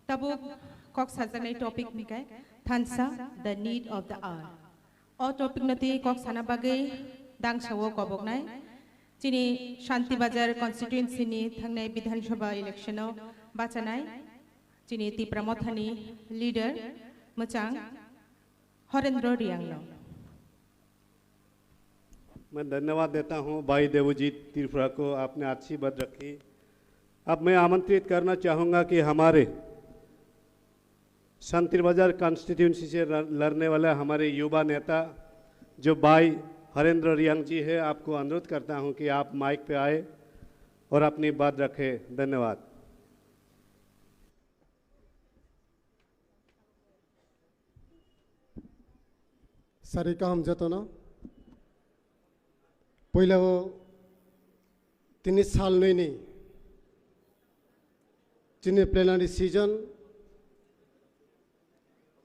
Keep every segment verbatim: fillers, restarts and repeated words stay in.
Tabuk kok sajaknai topic ni khe thansa, the need of the hour. O topic no twi kok sana bagwi dangsa o koboknai chini Shanti Bazar constituency ni thangnai Bidhan Sabha election o bachanai chini Tipra Motha ni leader mwchang Horendro Riang no. मैं धन्यवाद देता हूं भाई देवजीत त्रिपुरा को, आपने अच्छी बात रखी। अब मैं आमंत्रित करना चाहूंगा कि हमारे शांति बाजार कॉन्स्टिट्यूएंसी से लड़- लड़ने वाला हमारे युवा नेता जो भाई हरेंद्र रियांग जी है, आपको अनुरोध करता हूं कि आप माइक पे आए और अपनी बात रखें। धन्यवाद। Sari kaham jotono. Puila o tini sal nwi ni chini plenary session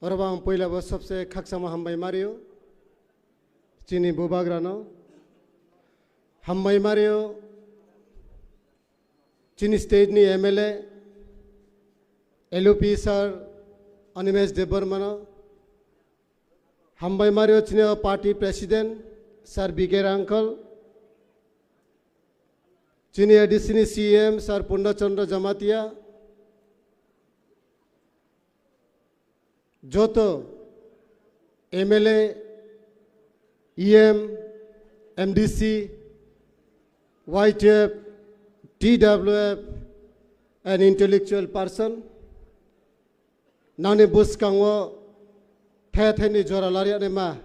oro bo ang puila bo sobse khakchangma hambai mario chini bubagrano. Hambai mario chini state ni M L A, L U P sir Animesh Debbarmano. Hambai mario chini party president sir B K Rangkhal, chini A D C ni C M sir Purna Chandra Jamatia, joto M L A, E M, M D C, Y T F, T W F, and intellectual person. Nani bwskango the theni jora lariya ma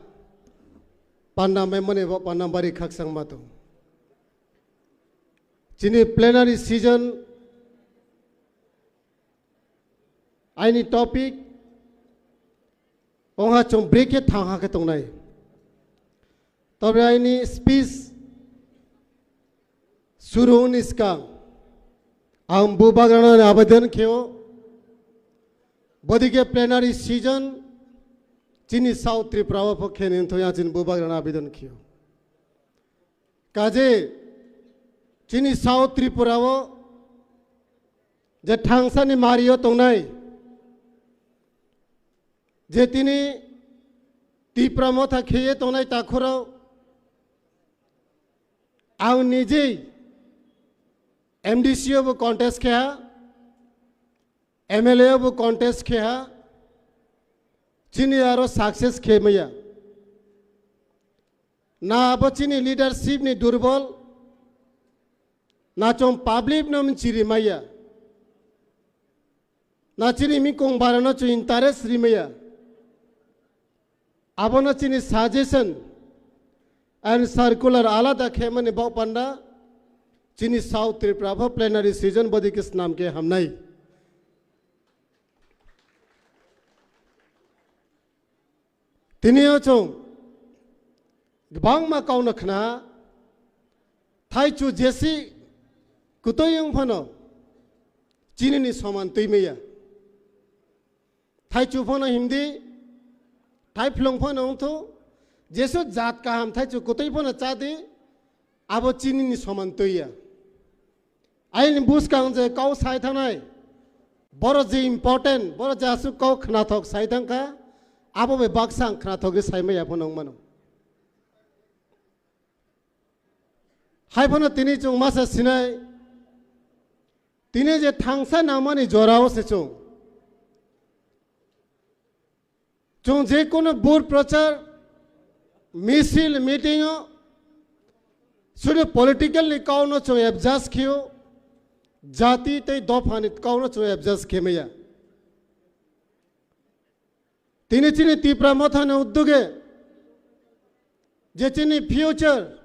panda memani bo panda bari khakchang ma tong. Chini plenary session aini topic ongha chwng brekhe thangha khe tongnai. Tobe aini speech suru ni skang ang bubagrano abedan kheo. Bodike plenary session chini South Tripura o pho khe ni thoi ang chini bubagrano abedan kheo. Kaje chini South Tripura o je thangsani mario tongnai, je tini Tipra Motha kheye tongnai takhoro ang nijei M D C o bo contest khe ha, M L A o bo contest khe ha, chini aro success khe maya. Na abo chini leadership ni durbol, na chwng public no mchiri maya, na chini mikong bara no chwng interest ri maya. Abono chini suggestion and circular alada khe mani bok panda chini South Tripura pho plenary session bodi khe snam khe hamnai. Tini o chwng kwbangma kauna khna, thaichu jesi kwtwi wng phano chini ni soman twi maya. Thaichu phano himdi, thaiphlung phano wngthu, jesu jat kaham thaichu kwtwi phano chadi, abo chini ni soman twi ya. Aini bwskang je kau sai thanai, boro je important, boro je aswk kau khnathok sai thangkha, abo bai baksa ang khnathok ri sai maya phano wng mano. Hai phano tini chwng masa sinai, tini je thangsa nangmani jorao se chwng. Chwng je kono bur prochar, misil, meeting o, sudu political ni kau no chwng adjust khiyo, jati tei dopha ni kau no chwng adjust khemaya. Tini chini Tipra Motha ni udduge, je chini future,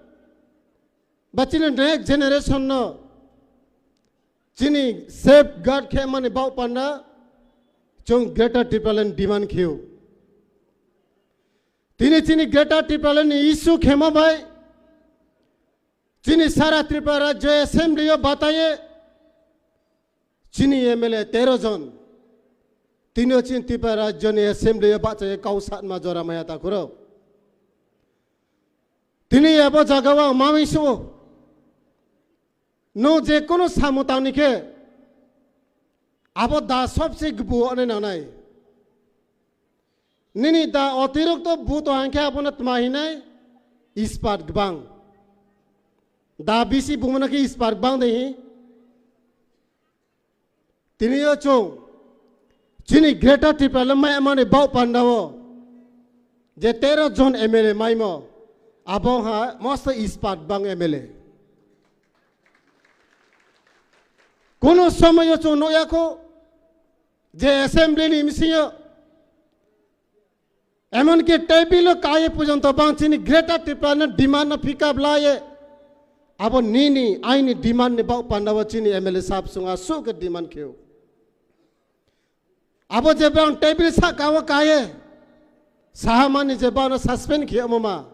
ba chini next generation no chini safeguard khe mani bau panda chwng Greater Tipraland demand khiyo. Tini chini Greater Tipraland ni issue khema bai chini sara Tripura Rajya Assembly o bataye chini M L A tero jon. Tini o chini Tripura Rajya ni Assembly o bachaye kau satma jora maya takhuro. Tini abo jaga o mami suo. No je kono samung tangni khe Abo da sobse gbu wnwi nangnai. Nini da otirokto bu to hangkhe abono tma hinai ispat gbang. Da bisi bumano khe ispat gbang de hi. Tini yo chung chini Greater Tipraland mai amani bau pandao je tero jon M L A maimo, abo ha mosto ispat bang M L A. Kono somoyo chung nukya kho je assembly ni bisingo emonki table o kaiye porjonto bang chini Greater Tipraland demand no pick up laye. Abo nini aini demand ni bau pandao chini M L A sab sung asuk demand kheo. Abo je bang table saka o kaiye sahamani je bang suspend kheo mama.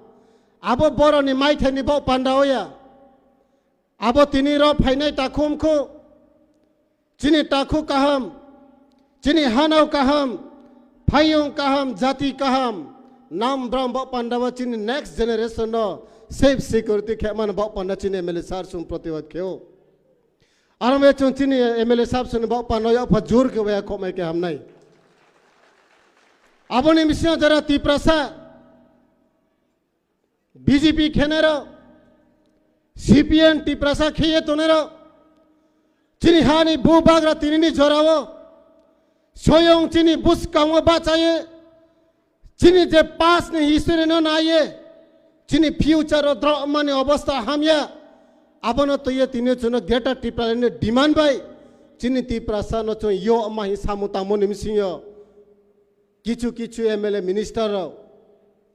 Abo boroni maithai ni bau pandao ya. Abo tini ro phainai takhum kho. Chini takhu kaham, chini hanao kaham, phayung kaham, jati kaham, nam bram bok panda bo chini next generation no safe security khe man bok panda chini M L A sar sung protibad kheo. Aro me chung chini M L A sab sung bok panda ya pha jur khe waya khomai khe hamnai. Aboni bisingo jara Tiprasa B J P khenero, C P M Tiprasa kheye tonero, chini hani bu bagra tinini jorao, soyong chini bwskango bachaye, chini je past ni history no naye, chini future o drop mani obostha hamya, abono toye tini chuno Greater Tipraland ni demand bai, chini Tiprasa no chung yo mahi samu tamo ni misingo, kichu kichu M L A minister rok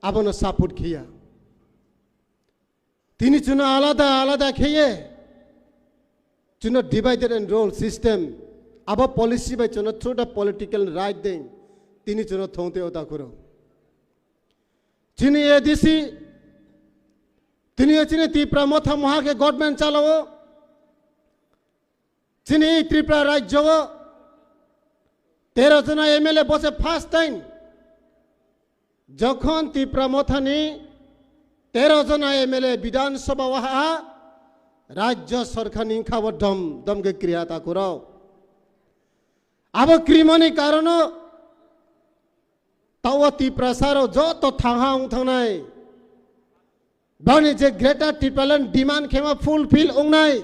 abono support khiya. Tini chuno alada alada kheye, chuno divided and rule system, abo policy bai chuno through the political right ding, tini chuno thongte ota kuro. Chini A D C, tini chini Tipra Motha moha khe government chalao, chini Tripura rajyo o tero jona M L A bose first time. Jokhon Tipra Mothani tero jona M L A Bidhan Sabha o ha, Rajya Sarkar ni kha bo dom dom khe kriya ta kurao. Abo krimani karono tao Tiprasa rok joto thangha wng thangnai. Bani je Greater Tipraland demand khema fulfill wngnai.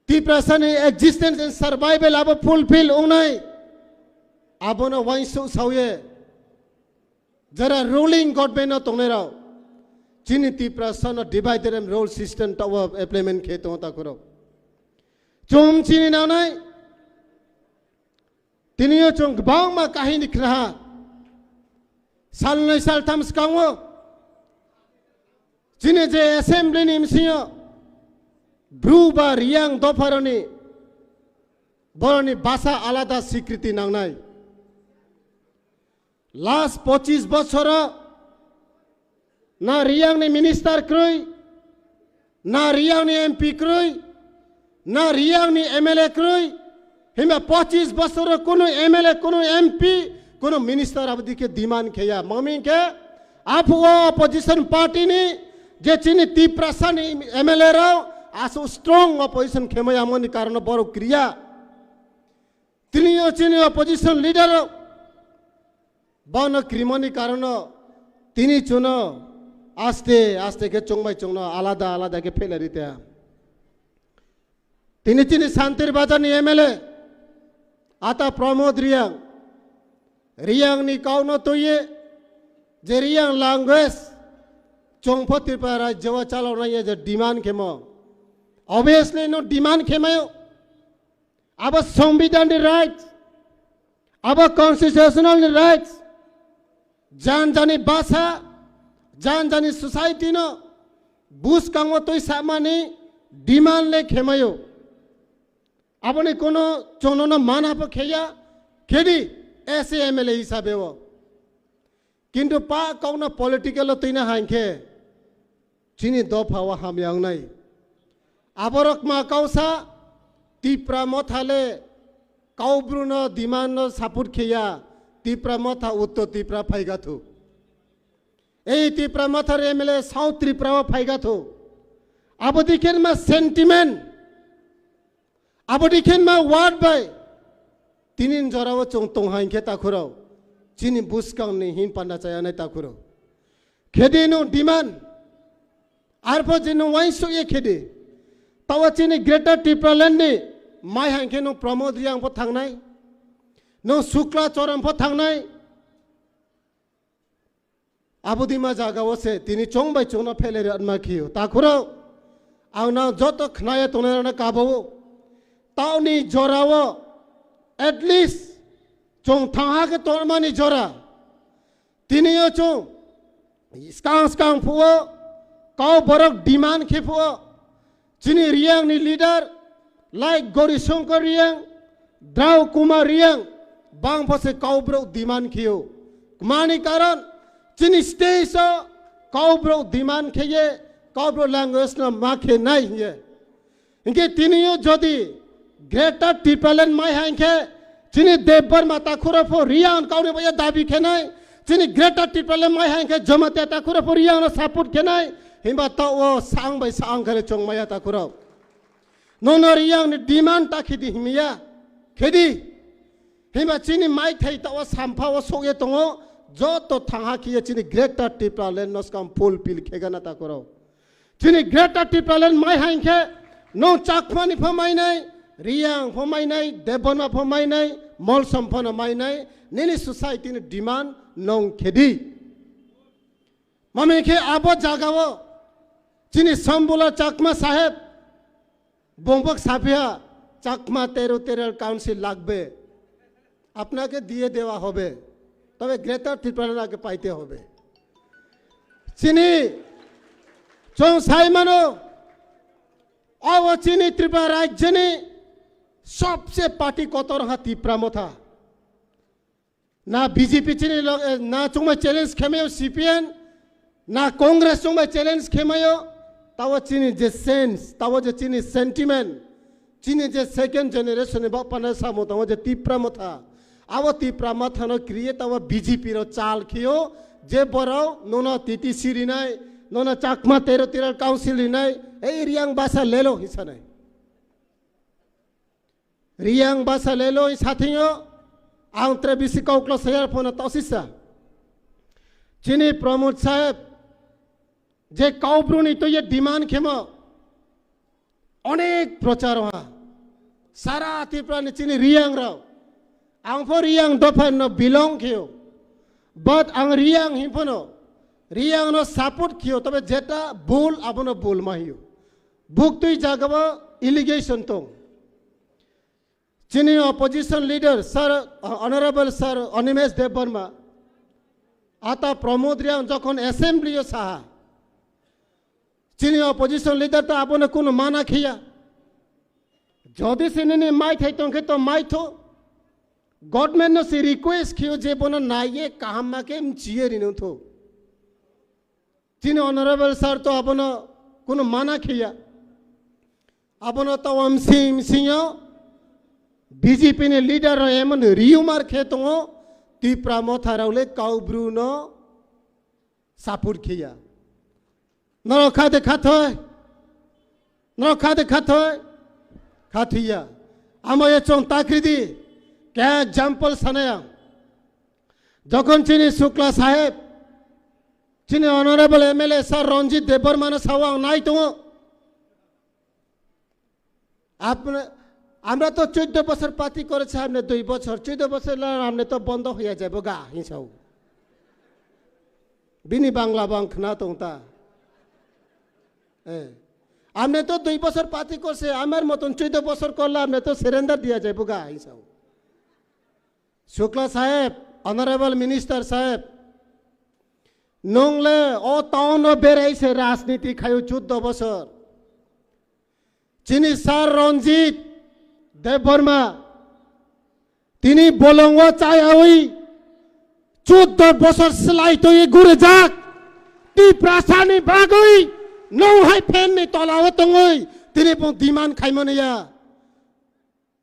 Tiprasani existence and survival abo fulfill wngnai. Abono wainsu sauye. Jara ruling government no tongnai rao. Chini Tiprasa no divided and rule system tao implement khe tongo takuro. Chum chini nanai. Tini yo chung kwbangma kahini khnaha. Salnwi saltham swkango chini je assembly ni bisingo Bru ba Riyang dopharoni boroni basa alada sikriti nangnai. Last pochis bochoro na Riyang ni minister krwi, na Riyang ni M P krwi, na Riyang ni M L A krwi, himba pochis bosoro kunu M L A, kunu M P, kunu minister abdi khe demand kheya. Mami khe aphuo opposition party ni je chini Tiprasa ni M L A rao asu strong opposition khemaya mani karono borok kriya. Tini yo chini opposition leader rok bono krimoni karono tini chuno aste aste khe chongbai chongno alada alada khe phelari te. Tini chini Santir Bazar ni M L A ata Pramod Riyang, Riyang ni kauno tuye je Riyang language chongpho Tripura rajyo o chalonai ye je demand khemo. Obviously no demand khemayo. Abo Sambidan ni right, abo constitutional ni right, jan jani basa, jan jani society no bwskango twi samani demand le khemayo. Aboni kono chwngno mana bo kheya, khedi S A M L A hisabe o. Kintu pa kokno political o twina hainkhe chini dopha o hamya wngnai. Aborok ma kausa Tipra Motha le Kaubru no demand no support kheya, Tipra Motha Uttor Tipra phaigathu. Ei Tipra Motha re M L A South Tripura o phaigathu. Abo dikhen ma sentiment. Abo dikhen ma word bai Tini jorao chwng tongha hinkhe takhurok, chini bwskangni hin panda chayanai takhurok. Khedi no demand, arpho je no uansuk ye khedi. Tawa chini Greater Tipraland ni mai hinkhe no Pramod Reang pho thangnai, no Shukla Charan pho thangnai. Abodima jagao se tini chong bai chongno phelai rwma khiyo. Takhurok, ang nang joto khnaya tongnai rokno kabao. Taoni jorao, at least, chong thangha khe tongmani jora. Tini o chong, skang skang phuo, kau borok demand khe phuo. Chini Reang ni leader, like Gori Shankar Reang, Drau Kumar Reang, bang pho se Kaubru demand khiyo. Mani karon, chini stage o Kaubru demand khiye, Kaubru language no ma khe nai hiye. Hinkhe tini o jodi Greater Tipraland mai hinkhe, chini Debbarma takhurok pho Reang kauni baya dabi khenai, chini Greater Tipraland mai hinkhe Jamatia takhurok pho Reang no support khenai, himba to o sang bai sang khare chongmaya takhurok. Nono Reang ni demand ta khidi himya, khedi. Himba chini mai thai to o sampha o sokye tongo, joto thangha khiye chini Greater Tipraland no skam fulfill khegana takhurok. Chini Greater Tipraland mai hinkhe, nong Chakmani pho mainai, Reang pho mainai, Debbarma pho mainai, Molsom pho no mainai, nini society ni demand nong khedi. Mami khe abo jagao, chini Sambula Chakma saheb, bongbok saphiya, Chakma territorial council lagbe. আপনাকে দিয়ে দেওয়া হবে, তবে গ্রেটার ত্রিপুরাকে পাইতে হবে। Chini, chong sai mano, o chini Tripura rajyoni sobse party kotor ha Tipra Motha. Na B J P chini log-, eh, na chongmai challenge khemayo C P M, na Congress chongmai challenge khemayo, tawa chini je sense, tawa je chini sentiment, chini je second generation ni bapana samo tawa je Tipra Motha, abo Tipra Motha no create tawa B J P ro chal khiyo, je borok nono T T C rinai, nono Chakma territorial council rinai, ei Reang basa lelo hisanai. Reang basa lelo sathingo, ang tre bisi kaukla sayar phone tosisa. Chini Pramod saheb, je Kaubru ni to ye demand khemo, onek prochar ha, sara Tripura ni chini Reang rao, ang pho Reang dopha no belong khiyo, but ang Reang himphano, Reang no support khiyo, tobe jeta bul abono bul ma hiyo. Buktui jagao allegation tong. Chini opposition leader, sir, Honorable Sir Animesh Debbarma, ata Pramod Reang jokhon assembly o saha, chini opposition leader ta abono kuno mana khiya. Jodi se nini mai thai tongkhe to mai tho. Government no se request khiyo je bono naiye kaham ma khe mchiye rino tho. Chini Honorable Sir to abono kuno mana khiya. Abono tawam sing singo B J P ni leader ro emon rumor khe tongo, Tipra Motha rao le Kaubru no support khiya. Norok kha de khathoi. Norok kha de khathoi. Khathiya. Amo ye chong takridi. Khe example sanaya. Jokhon chini Shukla saheb, chini Honorable M L A Sir Ranjit Debbarma no sao ang nai tongo. আপনি, আমরা তো চোদ্দ বছর পার্টি করেছি, আপনি দুই বছর, চোদ্দ বছর লা আপনি তো বন্ধ হইয়া যাবো গা, হিংসাও। Bini Bangla bang khna tong ta. Eh. আপনি তো দুই বছর পার্টি করছে, আমার মতন চোদ্দ বছর করলে আপনি তো সারেন্ডার দিয়া যাবো গা, হিংসাও। Shukla saheb, Honorable Minister saheb, nung le o town o berai se rajniti khayo chuddo bosor. Chini Sir Ranjit Debbarma, tini bolong o chayawi chuddo bosor slai toye gurejak. Tiprasa ni bagwi nung hai fan ni tola o tongwi tini bo demand khaimani ya.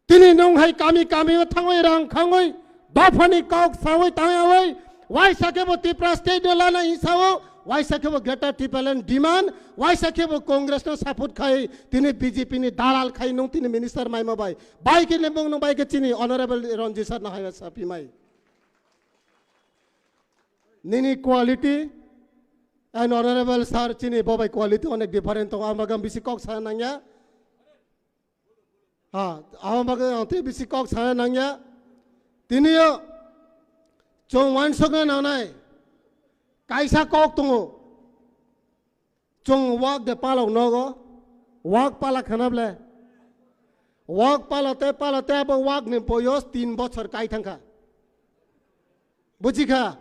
Tini nung hai kami kami o thangwi rang khangwi dophani kok sawi tangyawi, waisa khe bo Tipra state no lana hinsa o, Waisa khe bo Greater Tipraland demand, waisa khe bo Congress no support khai, tini B J P ni dalal khai nung tini minister maima bai. Bai khe nung, nung bai khe chini Honorable Ranjit sir no hai sa pi mai. Nini quality and Honorable sir chini bo bai quality onek different tongo, ang bagam bisi kok sa nangya. Ha, abo bagwi ang tei bisi kok sana nangya. Tini yo chwng uansukna nangnai kaisa kok tongo. Chwng wak de palok nogo, wak pala khana ble. Wak pala te pala te abo wak ni boyos tin bochor kai thangkha. Buji kha,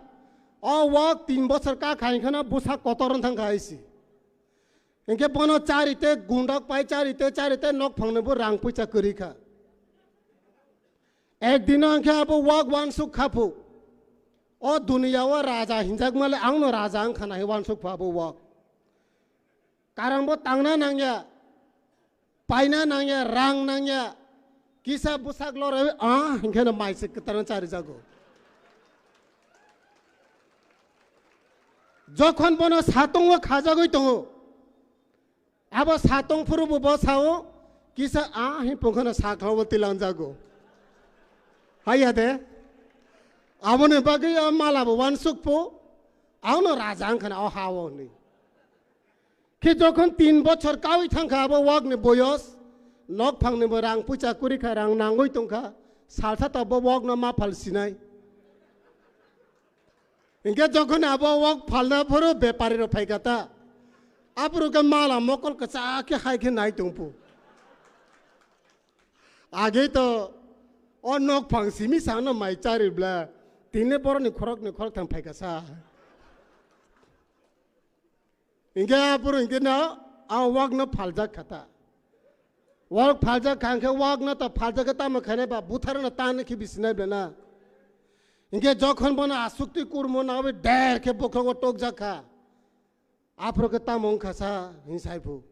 o wak tin bochor ka khai khana bwsa kotor wng thang kha isi. Hinkhe bono chari te gundok pai chari te chari te nok phang ni bo rang puisa kwrwi kha. Ek dino hinkhe abo wak uansuk kha phu. O duniya o raja hinjak male ang no raja wng kha na hi uansuk phu abo wak. Karang bo tangna nangya, paina nangya, rang nangya, kisa bwsak lorwi, ah, hinkhe no mai se kwtal no chari jago. Jokhon bono satung o khajagwi tongo, abo satung phuru bo bo sao, kisa, ah, hi pungkhano sakhlao bo tilang jago. Haiya de, aboni bagwi o mala bo uansuk phu, ang no raja wng kha na o ha o hinwi. Khe jokhon tin bochor kaui thangkha abo wak ni boyos, nok phang ni bo rang puisa kwrwi kha, rang nangwi tongkha, salsa ta bo wak no ma phal sinai. Hinkhe jokhon abo wak phalna phuru bepari rok phaikha ta, aphuru khe mala mokol kwchak khe hai khe nai tongphu. Age to o nok phang simi sano mai chari bla, tini borok ni khorok ni khorok thang phaikha sa. Hinkhe aphuru hinkhe no a wak no phaljak kha ta. Wak phaljak kha hinkhe wak no to phaljak khe tamo khainai ba buthar no tan khe bisinai bla na. Hinkhe jokhon bono asukti kurmo na obe der khe bokhrogo tokjak kha. Aphuru khe tamo wng kha sa hin sai phu.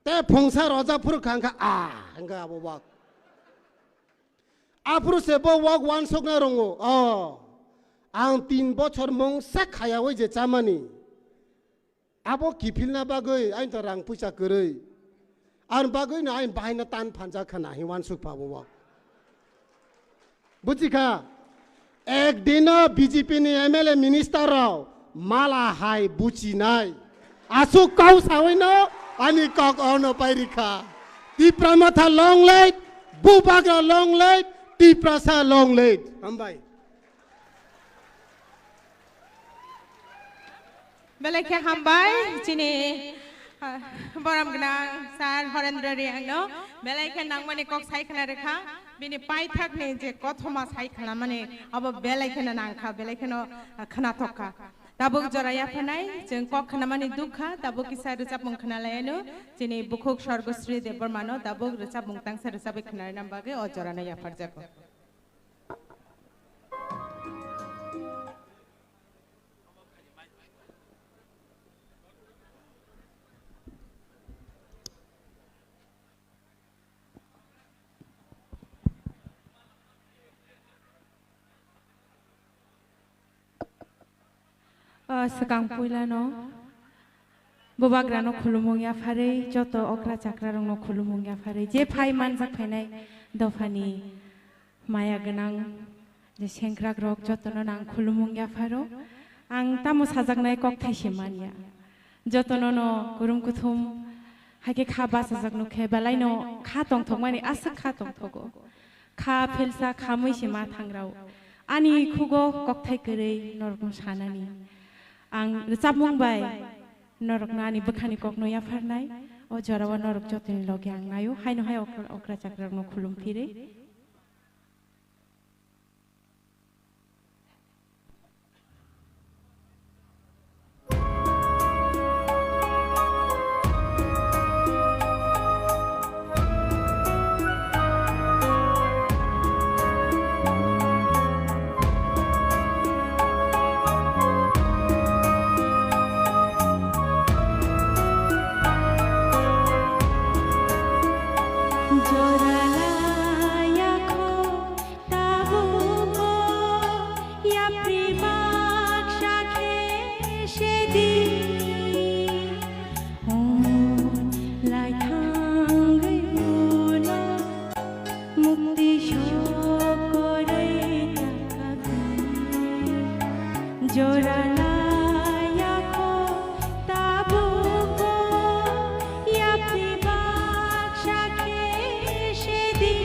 Te phungsa roja phuru kha hinkhe a hinkhe abo wak. Aphuru se bo wak uansukna rongo. O, ang tin bochor mungsa khayaui je chamani. Abo kiphilna bagwi aini to rang puisa kwrwi. Ani bagwi no aini bahaino tan phanjak kha na hi uansuk pha bo wak. Buji kha? Ek dino B J P ni M L A minister rok mala hai buchinai. Asuk kau saui no ani kok ono pai rikha. Tipra Motha long live, Bubagra long live, Tiprasa long live. Hambai. Belai khe hambai chini, ah, borom gwnang sir Horendra Reang no. Belai khe nangmani kok sai khna rwkha. Bini paithak ni je kothoma sai khna mani abo belai kheno nangkha, belai kheno, ah, khnathok kha. Tabuk jora yapharnai, chwng kok khnamani dukha, tabuk kisa rwchapmung khna lai anw, chini bukhuk Sorgosri Debbarma no tabuk rwchapmung tangsa rwchapwi khna rwna bagwi o jora no yapharjago. O swkang puilano Bubagrano khulumung yapharwi, joto okra chakrarokno khulumung yapharwi, je phai manjak phainai dophani maya gwnang je sengkrakrok jotono nang khulumung yapharo. Ang tamo sajaknai kokthai se manya. Jotono no kurum kuthum hai khe kha bachajak nukhe, belaino kha tongthokmani aswk kha tongthogo. Kha philsa kha mui se ma thangrao. Ani khugo kokthai kwrwi norokno sanani. Ang rwchapmung bai norokno ani bwkhani kokno yapharnai. O jorao norok jotoni loge ang naio. Haino hai okra, okra chakrarokno khulum phirwi. Jora laiya kho tabukbo yapri baksa khe sedi.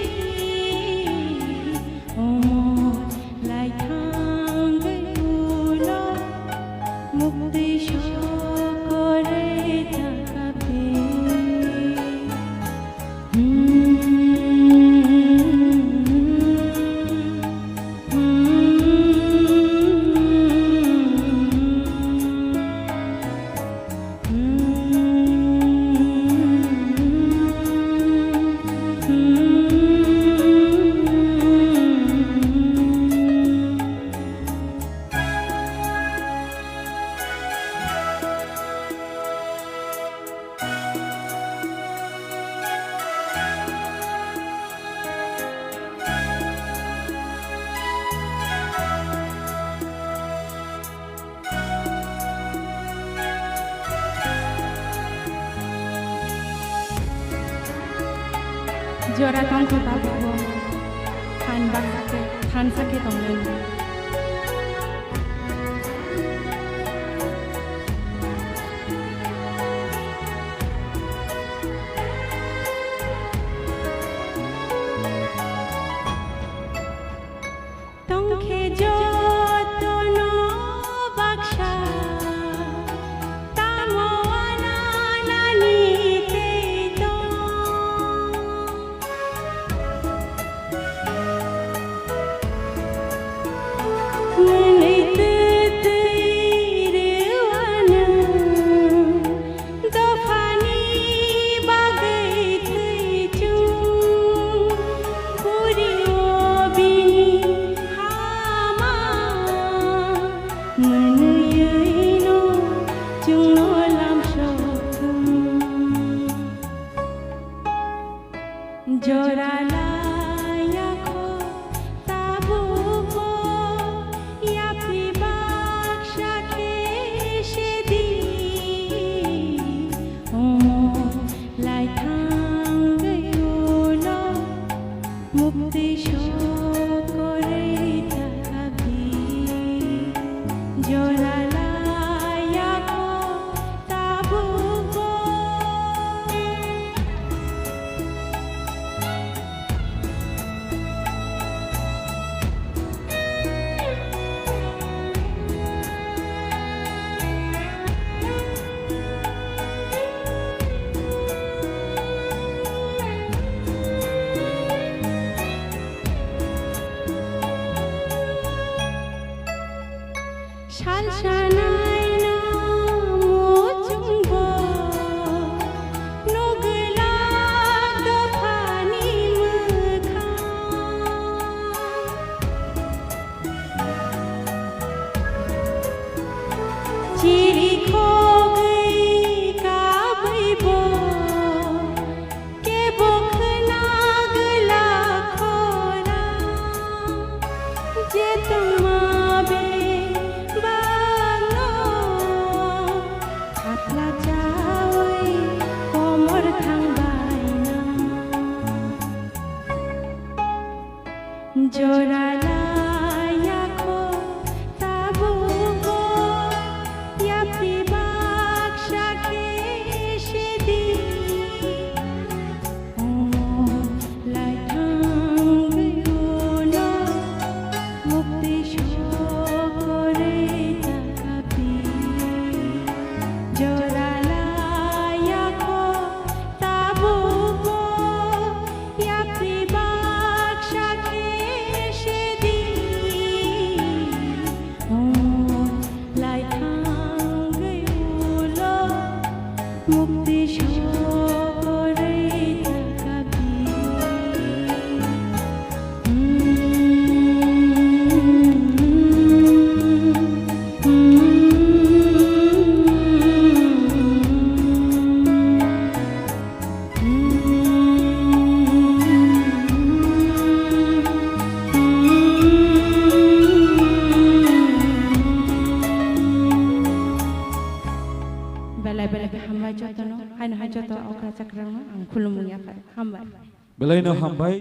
Omo lai thangwi ulo mukti sokore jakabdi. Jora tongkho tabukbo, phan baksa khe, thansa khe tongnai. Tongkhe jotono baksa, tamo ananani tei tong. Mwnwi twtwi rwano dophani bagwi thwi chwng. Puri o bini hama mwnwi no chwngno lamsok thung. Jora laiya kho tabukbo yapri baksa khe sedi. Omo lai thangwi ulo mukti sokore jakabdi. Jora laiya kho tabukbo. Sal sanaina muchungbo nugwlak dophani mwkhang. Chiri khogwi kabwibo kebo khna gwlak khorang, je tongma bebakno thapla chaui komor thangbaina. Jora laiya kho tabukbo yapri baksa khe sedi. Omo lai thangwi ulo mukti sokore jakabdi. Jora laiya kho tabukbo yapri baksa khe sedi. Omo lai thangwi ulo mukti sokore jakabdi. Belai belai khe hambai jotono, haino hai joto okra chakrano ang khulumung ya kha. Hambai. Belaino hambai.